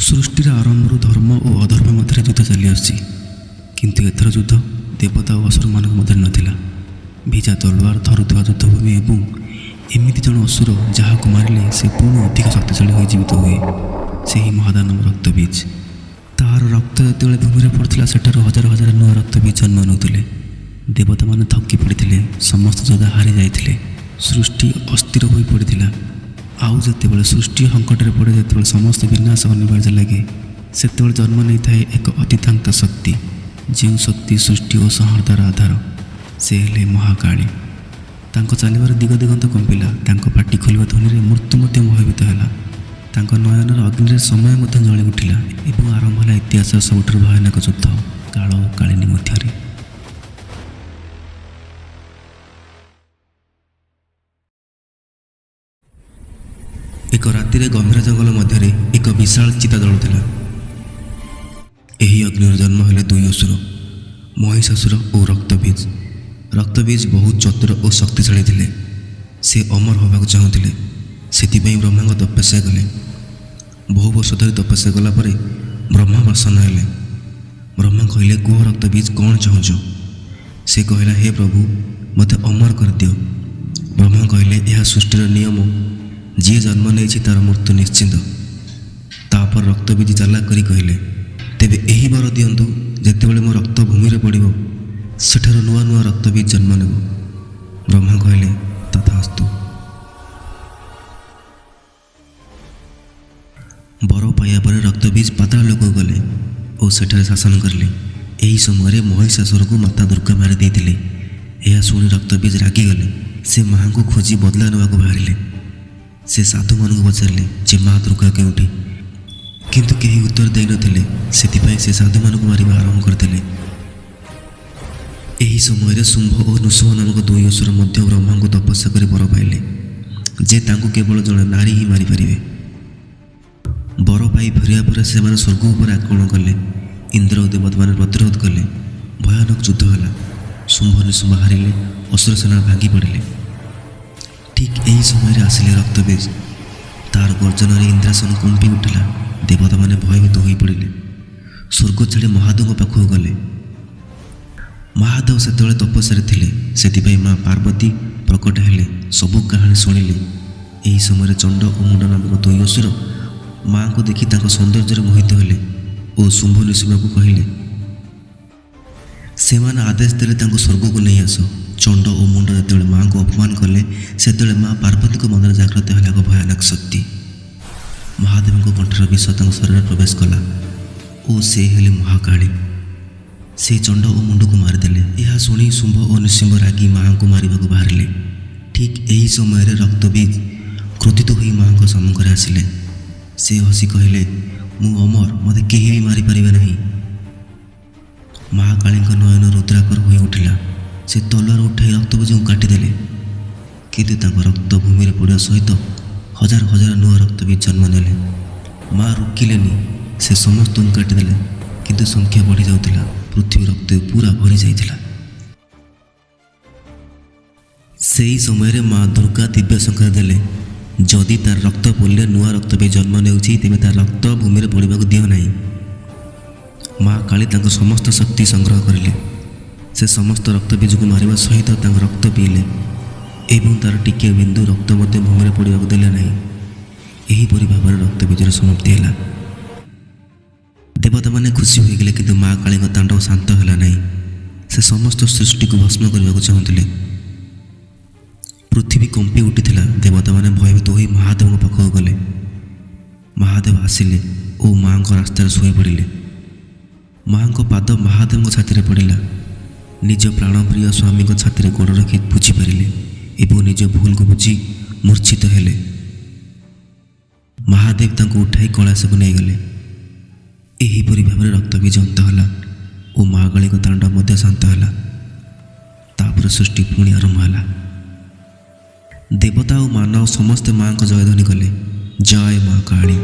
ସୃଷ୍ଟିର ଆରମ୍ଭରୁ ଧର୍ମ ଓ ଅଧର୍ମ ମଧ୍ୟରେ ଯୁଦ୍ଧ ଚାଲିଆସୁଛି। କିନ୍ତୁ ଏଥର ଯୁଦ୍ଧ ଦେବତା ଓ ଅସୁରମାନଙ୍କ ମଧ୍ୟରେ ନଥିଲା। ଭିଜା ତଲୁଆର, ଥରୁଥିବା ଯୁଦ୍ଧଭୂମି ଏବଂ ଏମିତି ଜଣେ ଅସୁର ଯାହାକୁ ମାରିଲେ ସେ ପୁଣି ଅଧିକ ଶକ୍ତିଶାଳୀ ହୋଇ ଜୀବିତ ହୁଏ, ସେହି ମହାଦାନବ ରକ୍ତବୀଜ। ତାହାର ରକ୍ତ ଯେତେବେଳେ ଭୂମିରେ ପଡ଼ୁଥିଲା, ସେଠାରୁ ହଜାର ହଜାର ନୂଆ ରକ୍ତବୀଜ ଜନ୍ମ ନେଉଥିଲେ। ଦେବତାମାନେ ଥକି ପଡ଼ିଥିଲେ, ସମସ୍ତ ଯୋଦ୍ଧା ହାରି ଯାଇଥିଲେ, ସୃଷ୍ଟି ଅସ୍ଥିର ହୋଇ ପଡ଼ିଥିଲା। ଆଉ ଯେତେବେଳେ ସୃଷ୍ଟି ସଙ୍କଟରେ ପଡ଼େ, ଯେତେବେଳେ ସମସ୍ତ ବିନାଶ ଅନିବାର୍ଯ୍ୟ ଲାଗେ, ସେତେବେଳେ ଜନ୍ମ ନେଇଥାଏ ଏକ ଅତିଥାନ୍ତ ଶକ୍ତି, ଯେଉଁ ଶକ୍ତି ସୃଷ୍ଟି ଓ ସଂହାରର ଆଧାର। ସେ ହେଲେ ମହାକାଳୀ। ତାଙ୍କ ଚାଲିବାର ଦିଗ ଦିଗନ୍ତ କମ୍ପିଲା। ତାଙ୍କ ପାଟି ଖୋଲିବା ଧ୍ୱନିରେ ମୃତ୍ୟୁ ମଧ୍ୟ ଭୟଭୀତ ହେଲା। ତାଙ୍କ ନୟନର ଅଗ୍ନିରେ ସମୟ ମଧ୍ୟ ଜଳି ଉଠିଲା ଏବଂ ଆରମ୍ଭ ହେଲା ଇତିହାସର ସବୁଠାରୁ ଭୟାନକ ଯୁଦ୍ଧ, କାଳ ଓ କାଳିନୀ ମଧ୍ୟରେ। ଏକ ରାତିରେ ଗମ୍ଭୀର ଜଙ୍ଗଲ ମଧ୍ୟରେ ଏକ ବିଶାଳ ଚିତା ଜଳୁଥିଲା। ଏହି ଅଗ୍ନିର ଜନ୍ମ ହେଲେ ଦୁଇ ଅସୁର, ମହିଷାସୁର ଓ ରକ୍ତବୀଜ। ରକ୍ତବୀଜ ବହୁତ ଚତୁର ଓ ଶକ୍ତିଶାଳୀ ଥିଲେ। ସେ ଅମର ହେବାକୁ ଚାହୁଁଥିଲେ। ସେଥିପାଇଁ ବ୍ରହ୍ମାଙ୍କ ତପସ୍ୟା କଲେ। ବହୁ ବର୍ଷ ଧରି ତପସ୍ୟା କଲା ପରେ ବ୍ରହ୍ମା ପ୍ରସନ୍ନ ହେଲେ। ବ୍ରହ୍ମା କହିଲେ, କୁହ ରକ୍ତବୀଜ, କ'ଣ ଚାହୁଁଛ? ସେ କହିଲା, ହେ ପ୍ରଭୁ, ମୋତେ ଅମର କରିଦିଅ। ବ୍ରହ୍ମା କହିଲେ, ଏହା ସୃଷ୍ଟିର ନିୟମ, ଯିଏ ଜନ୍ମ ନେଇଛି ତା'ର ମୃତ୍ୟୁ ନିଶ୍ଚିତ। ତାପରେ ରକ୍ତବୀଜ ଚାଲାକ କରି କହିଲେ, ତେବେ ଏହି ବର ଦିଅନ୍ତୁ, ଯେତେବେଳେ ମୋ ରକ୍ତ ଭୂମିରେ ପଡ଼ିବ, ସେଠାରୁ ନୂଆ ନୂଆ ରକ୍ତବୀଜ ଜନ୍ମ ନେବ। ବ୍ରହ୍ମା କହିଲେ, ତଥାସ୍ତୁ। ବର ପାଇବା ପରେ ରକ୍ତବୀଜ ପାତାଳ ଲୋକକୁ ଗଲେ ଓ ସେଠାରେ ଶାସନ କରିଲେ। ଏହି ସମୟରେ ମହିଷାସୁରକୁ ମାତା ଦୁର୍ଗା ମାରି ଦେଇଥିଲେ। ଏହା ଶୁଣି ରକ୍ତବୀଜ ରାଗିଗଲେ। ସେ ମାଆଙ୍କୁ ଖୋଜି ବଦଲା ନେବାକୁ ବାହାରିଲେ। ସେ ସାଧୁମାନଙ୍କୁ ପଚାରିଲେ ଯେ ମା ଦୁର୍ଗା କେଉଁଠି, କିନ୍ତୁ କେହି ଉତ୍ତର ଦେଇନଥିଲେ। ସେଥିପାଇଁ ସେ ସାଧୁମାନଙ୍କୁ ମାରିବା ଆରମ୍ଭ କରିଦେଲେ। ଏହି ସମୟରେ ଶୁମ୍ଭ ଓ ନୃସିଂହ ନାମକ ଦୁଇ ଅସୁର ମଧ୍ୟ ବ୍ରହ୍ମାଙ୍କୁ ତପସ୍ୟା କରି ବର ପାଇଲେ ଯେ ତାଙ୍କୁ କେବଳ ଜଣେ ନାରୀ ହିଁ ମାରିପାରିବେ। ବର ପାଇ ଫେରିବା ପରେ ସେମାନେ ସ୍ୱର୍ଗ ଉପରେ ଆକ୍ରମଣ କଲେ। ଇନ୍ଦ୍ର ଓ ଦେବତାମାନେ ପ୍ରତିରୋଧ କଲେ। ଭୟାନକ ଯୁଦ୍ଧ ହେଲା। ଶୁମ୍ଭ ନୃସିଂହ ହାରିଲେ, ଅସୁର ସେନା ଭାଙ୍ଗି ପଡ଼ିଲେ। ଠିକ୍ ଏହି ସମୟରେ ଆସିଲେ ରକ୍ତବୀଜ। ତାର ଗର୍ଜନରେ ଇନ୍ଦ୍ରାସନ କମ୍ପି ଉଠିଲା। ଦେବତାମାନେ ଭୟଭୀତ ହୋଇପଡ଼ିଲେ। ସ୍ୱର୍ଗ ଛାଡ଼ି ମହାଦେବଙ୍କ ପାଖକୁ ଗଲେ। ମହାଦେବ ସେତେବେଳେ ତପସ୍ୟାରେ ଥିଲେ। ସେଥିପାଇଁ ମା ପାର୍ବତୀ ପ୍ରକଟ ହେଲେ, ସବୁ କାହାଣୀ ଶୁଣିଲେ। ଏହି ସମୟରେ ଚଣ୍ଡ ଓ ମୁଣ୍ଡ ନାମକ ଦୁଇ ଅସୁର ମାଆଙ୍କୁ ଦେଖି ତାଙ୍କ ସୌନ୍ଦର୍ଯ୍ୟରେ ମୋହିତ ହେଲେ ଓ ଶୁମ୍ଭ ନୃସିଂହକୁ କହିଲେ। ସେମାନେ ଆଦେଶ ଦେଲେ, ତାଙ୍କୁ ସ୍ୱର୍ଗକୁ ନେଇ ଆସ। ଚଣ୍ଡ ଓ ମୁଣ୍ଡ ଯେତେବେଳେ ମାଆଙ୍କୁ ଅପମାନ କଲେ, ସେତେବେଳେ ମା ପାର୍ବତୀଙ୍କ ମନରେ ଜାଗ୍ରତ ହେଲା ଏକ ଭୟାନକ ଶକ୍ତି। ମହାଦେବଙ୍କ କଣ୍ଠର ବିଷ ତାଙ୍କ ଶରୀରରେ ପ୍ରବେଶ କଲା ଓ ସେ ହେଲେ ମହାକାଳୀ। ସେ ଚଣ୍ଡ ଓ ମୁଣ୍ଡକୁ ମାରିଦେଲେ। ଏହା ଶୁଣି ଶୁମ୍ଭ ଓ ନୃସିଂହ ରାଗି ମାଆଙ୍କୁ ମାରିବାକୁ ବାହାରିଲେ। ଠିକ୍ ଏହି ସମୟରେ ରକ୍ତବୀଜ କ୍ରୋଧିତ ହୋଇ ମାଆଙ୍କ ସମ୍ମୁଖରେ ଆସିଲେ। ସେ ହସି କହିଲେ, ମୁଁ ଅମର, ମୋତେ କେହି ବି ମାରିପାରିବେ ନାହିଁ। ମହାକାଳୀଙ୍କ ନୟନ ରୁଦ୍ରାକର ହୋଇ ଉଠିଲା। ସେ ତଲୁଆର ଉଠାଇ ରକ୍ତବୀଜକୁ କାଟିଦେଲେ, କିନ୍ତୁ ତାଙ୍କ ରକ୍ତ ଭୂମିରେ ପଡ଼ିବା ସହିତ ହଜାର ହଜାର ନୂଆ ରକ୍ତବୀଜ ଜନ୍ମ ନେଲେ। ମା ରୋକିଲେନି, ସେ ସମସ୍ତଙ୍କୁ କାଟିଦେଲେ, କିନ୍ତୁ ସଂଖ୍ୟା ବଢ଼ିଯାଉଥିଲା। ପୃଥିବୀ ରକ୍ତ ପୁରା ଭରି ଯାଇଥିଲା। ସେହି ସମୟରେ ମା ଦୁର୍ଗା ଦିବ୍ୟ ସଂକେତ ଦେଲେ, ଯଦି ତାର ରକ୍ତ ପଡ଼ିଲେ ନୂଆ ରକ୍ତବୀଜ ଜନ୍ମ ନେଉଛି, ତେବେ ତାର ରକ୍ତ ଭୂମିରେ ପଡ଼ିବାକୁ ଦିଅ ନାହିଁ। ମା କାଳୀ ତାଙ୍କ ସମସ୍ତ ଶକ୍ତି ସଂଗ୍ରହ କରିଲେ। ସେ ସମସ୍ତ ରକ୍ତବୀଜକୁ ମାରିବା ସହିତ ତାଙ୍କ ରକ୍ତ ପିଇଲେ ଏବଂ ତାର ଟିକିଏ ବିନ୍ଦୁ ରକ୍ତ ମଧ୍ୟ ଭୂମିରେ ପଡ଼ିବାକୁ ଦେଲେ ନାହିଁ। ଏହିପରି ଭାବରେ ରକ୍ତବୀଜର ସମାପ୍ତି ହେଲା। ଦେବତାମାନେ ଖୁସି ହୋଇଗଲେ, କିନ୍ତୁ ମା କାଳୀଙ୍କ ତାଣ୍ଡବ ଶାନ୍ତ ହେଲା ନାହିଁ। ସେ ସମସ୍ତ ସୃଷ୍ଟିକୁ ଭସ୍ମ କରିବାକୁ ଚାହୁଁଥିଲେ। ପୃଥିବୀ କମ୍ପି ଉଠିଥିଲା। ଦେବତାମାନେ ଭୟଭୀତ ହୋଇ ମହାଦେବଙ୍କ ପାଖକୁ ଗଲେ। ମହାଦେବ ଆସିଲେ ଓ ମାଆଙ୍କ ରାସ୍ତାରେ ଶୋଇପଡ଼ିଲେ। ମାଆଙ୍କ ପାଦ ମହାଦେବଙ୍କ ଛାତିରେ ପଡ଼ିଲା। ନିଜ ପ୍ରାଣପ୍ରିୟ ସ୍ୱାମୀଙ୍କ ଛାତିରେ ଗୋଡ଼ ରଖି ବୁଝିପାରିଲେ ଏବଂ ନିଜ ଭୁଲକୁ ବୁଝି ମୂର୍ଚ୍ଛିତ ହେଲେ। ମହାଦେବ ତାଙ୍କୁ ଉଠାଇ କୈଳାସକୁ ନେଇଗଲେ। ଏହିପରି ଭାବରେ ରକ୍ତବୀଜ ଅନ୍ତ ହେଲା ଓ ମହାକାଳୀଙ୍କ ତାଣ୍ଡବ ମଧ୍ୟ ଶାନ୍ତ ହେଲା। ତାପରେ ସୃଷ୍ଟି ପୁଣି ଆରମ୍ଭ ହେଲା। ଦେବତା ଓ ମାନବ ସମସ୍ତେ ମାଆଙ୍କ ଜୟଧ୍ୱନି କଲେ, ଜୟ ମା କାଳୀ।